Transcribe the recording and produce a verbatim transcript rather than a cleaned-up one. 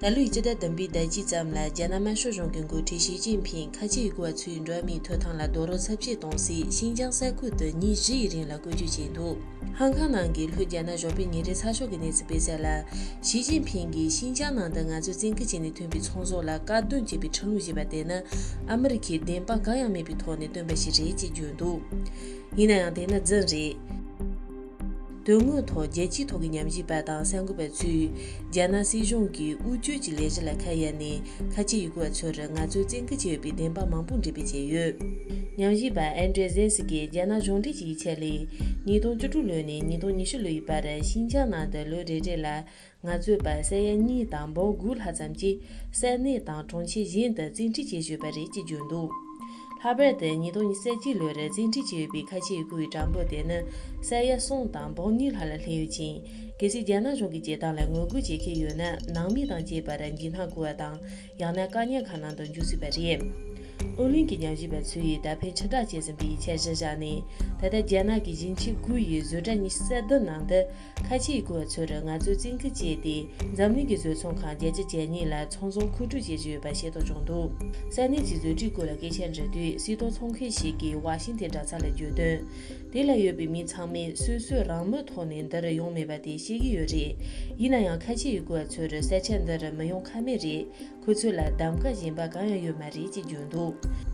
ད་ལོའི་སྤྱི་ཟླ་བདུན་པའི་ཟླ་དཀྱིལ་ཙམ་ལ་རྒྱ་ནག་དམར་ཤོག་གཞུང་གི་འགོ་ཁྲིད་ཞི་ཅིན་ཕིང་ཁ་ཆེ་ཡུལ་སྐོར་བ་ཚོའི་འགྲོ་བ་མིའི་ཐོབ་ཐང་ལ་རྡོག་རོལ་ཚབས་ཆེ་གཏོང་སའི་ཤིན་ཅང་ས་ཁུལ་དུ་ཉིན་བཞི་ཡི་རིང་ལ་བཀོད་སྒྲིག་བྱས་འདུག། ཧང་ཀང་ནང་གི་ལྷོ་རྒྱ་ནག་གཞོན་པའི་ཉིན་རེའི་ཚགས་ཤོག་གིས་གནས་ཚུལ་སྤེལ་གསལ་ལ། ཞི་ཅིན་ཕིང་གིས་ཤིན་ཅང་ནང་དུ་ང་ཚོས་བཙན་སྐུལ་བྱས་ནས་ཐོན་པའི་ཚོང་ཟོག་ལ་དཀར་འདོན་བྱས་པའི་ཁྲིམས་ལུགས་ཞེས་པ་དེ་ནི་ཨ་མི་རི་ཁའི་བདེན་དཔང་གང་ཡང་མེད་པའི་ཐོག་ནས་བཏོན་པ་ཞིག་རེད་ཅེས་བརྗོད་འདུག། ཡིན་ན་ཡང་དེ་ནི་རྫུན་རེད། དོན་དངོས་ཐོག་རྒྱལ་སྤྱིའི་ཐོག་གི་ཉམས་ཞིབ་པ་དང་གསར་འགོད་པ་ཚོས་རྒྱ་ནག་སྲིད་གཞུང་གིས་འུད་བརྗོད་ཀྱི་ལས་གཞི་ལ་ཁ་གཡར་ནས་ཁ་ཆེ་ཡུལ་སྐོར་བ་ཚོར་ང་ཚོས་བཙན་སྐུལ་བྱས་ཡོད་པའི་བདེན་དཔང་མང་པོ་འགྲེམས་སྤེལ་བྱས་ཡོད། ཉམས་ཞིབ་པ་ཨན་ཌྲེ་ཟེན་སི་ཀིས་རྒྱ་ནག་གཞུང་འབྲེལ་གྱི་ཡིག་ཆ་ལས། ཉིས་སྟོང་བཅུ་དྲུག་ལོ་ནས་ཉིས་སྟོང་ཉི་ཤུ་ལོའི་བར་ཤིན་ཅང་ནང་དུ་ལོ་རེ་རེ་ལ་ང་ཚོའི་བར་ས་ཡ་གཉིས་དང་འབུམ་དགུ་ལྷག་ཙམ་གྱིས་ས་གནས་དང་གྲོང་ཁྱེར་གཞན་དུ་བཙན་ཁྲིད་བྱེད་བཞིན་པ་རེད་ཅེས་བརྗོད་འདུག། ལྷག་པར་དུ་ཉིས་སྟོང་ཉི་ཤུ་རྩ་གཅིག་ལོར་བཙན་ཁྲིད་བྱས་ཡོད་པའི་ཁ་ཆེ་ཡུལ་སྐོར་བའི་གྲངས་འབོར་དེ་ནི་ས་ཡ་གསུམ་དང་འབུམ་གཉིས་ལྷག་ལ་སླེབས་ཡོད་ཅིང་། གལ་སྲིད་རྒྱ་ནག་གཞུང་གིས་བྱེད་སྟངས་ལ་ངོ་རྒོལ་བྱེད་མཁན་ཡོད་ན་ནང་མི་དང་བཅས་པར་འཇིགས་སྣང་སྐུལ་བ་དང་། ཡང་ན་བཀག་ཉར་ཁང་ནང་དུ་འཇུག་སྲིད་པ་རེད། ཨོ་གླིང་གི་ཉམས་ཞིབ་པ་ཚོ་ཡིས་ད་ཕན་ཕྱིར་བསྒྲགས་བྱས་ཟིན་པའི་ཡིག་ཆ་གཞིར་བཞག་ནས། ད་ལྟ་རྒྱ་ནག་གི་ཞིང་ཆེན་དགུ་ཡི་བཟོ་གྲྭ་ཉི་ཤུ་རྩ་བདུན་ནང་དུ་ཁ་ཆེའི་སྐོར་བ་ཚོར་ང་ཚོས་བཙན་སྐུལ་བྱས་ཏེ། འཛམ་གླིང་གི་བཟོ་ཚོང་ཁང་བརྒྱད་ཅུ་གྱ་གཉིས་ལ་ཚོང་ཟོག་མཁོ་སྤྲོད་བྱེད་བཞིན་ཡོད་པ་ཤེས་རྟོགས་བྱུང་འདུག། ས་གནས་ཀྱི་བཟོ་གྲྭའི་སྐོར་ལ་སྐད་ཆ་འདྲི་དུས་སྲིད་དོན་ཚོང་མཁན་ཞིག་གིས་ཝ་ཤིང་ཏན་དྲ་ཚགས་ལ་བརྗོད་དོན། དེ་ལ་ཡོད་པའི་མི་ཚང་མས་སོ་སོའི་རང་མོས་ཐོག་ནས་འདིར་ཡོང་མེད་པ་དེ་ཤེས་ཀྱི་ཡོད་རེད། ཡིན་ན་ཡང་ཁ་ཆེའི་སྐོར་བ་ཚོར་ས་ཆ་འདིར་མི་ཡོང་ཁ་མེད་རེད། ཁོ་ཚོ་ལ་གདམ་ག་གཞན་པ་གང་ཡང་ཡོད་མ་རེད་ཅེས་བརྗོད་འདུག།